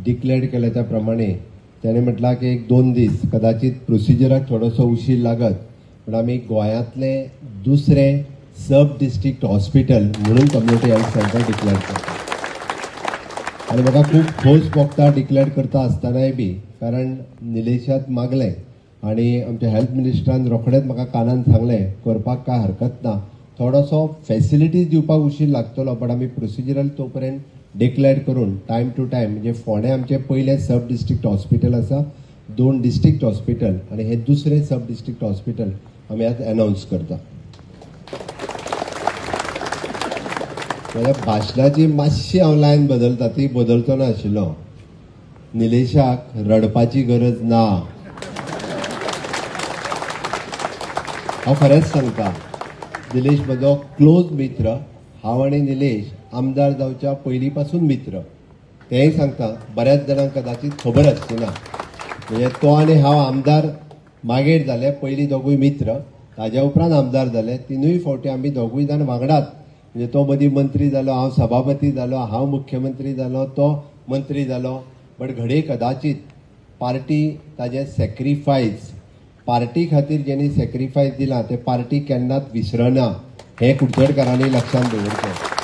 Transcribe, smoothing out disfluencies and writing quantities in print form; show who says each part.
Speaker 1: Declare केल्या त्या प्रमाणे त्याने म्हटलां की एक 2 दीस कदाचित प्रोसिजराक थोडोसो उशीर लागत, पण आमी गोंयांतले दुसरे सब डिस्ट्रिक्ट हॉस्पिटल म्हणून कम्युनिटी हेल्थ सेंटर डिक्लेअर करता. आनी म्हाका खूब खोस भोगता डिक्लेअर करता आसतनाय बी, कारण निलेशात मागलें आनी आमच्या हेल्थ मिनिस्टरान रोखडेंच म्हाका कानान सांगलें करपाक काय हरकत ना, थोडोसो फॅसिलिटीज दिवपाक उशीर लागतलो, बट आमी प्रोसिजरल तो पर्यंत डिक्लेअर करून टायम टू टायम, म्हणजे फोंडें आमचें पयलें सब डिस्ट्रिक्ट हॉस्पिटल आसा, 2 डिस्ट्रिक्ट हॉस्पिटल आनी हे दुसरें सब डिस्ट्रिक्ट हॉस्पिटल आमी आज अनावन्स करता. म्हज्या भाशणाची मातशी हांव लायन बदलता, ती बदलचो ना आशिल्लो. निलेशाक रडपाची गरज ना, हांव खरेंच सांगता. निलेश म्हजो क्लोज मित्र, हांव आनी निलेश आमदार जावच्या पयलीं पासून मित्र, तेंय सांगता. बऱ्याच जाणांक कदाचित खबर आसची ना, म्हणजे तो आनी हांव आमदार मागीर जाले, पयलीं दोगूय मित्र, ताज्या उपरांत आमदार जाले. 3 फावटी आमी दोगूय जाण वांगडात, म्हणजे तो मदीं मंत्री जालो, हांव सभापती जालो, हांव मुख्यमंत्री जालो, तो मंत्री जालो. बट घडये कदाचित पार्टी ताजें सॅक्रिफायस, पार्टी खातीर जेणी सॅक्रिफायस दिलां तें पार्टी केन्नाच विसरना, हें कुडचडकारांनी लक्षांत दवरचें.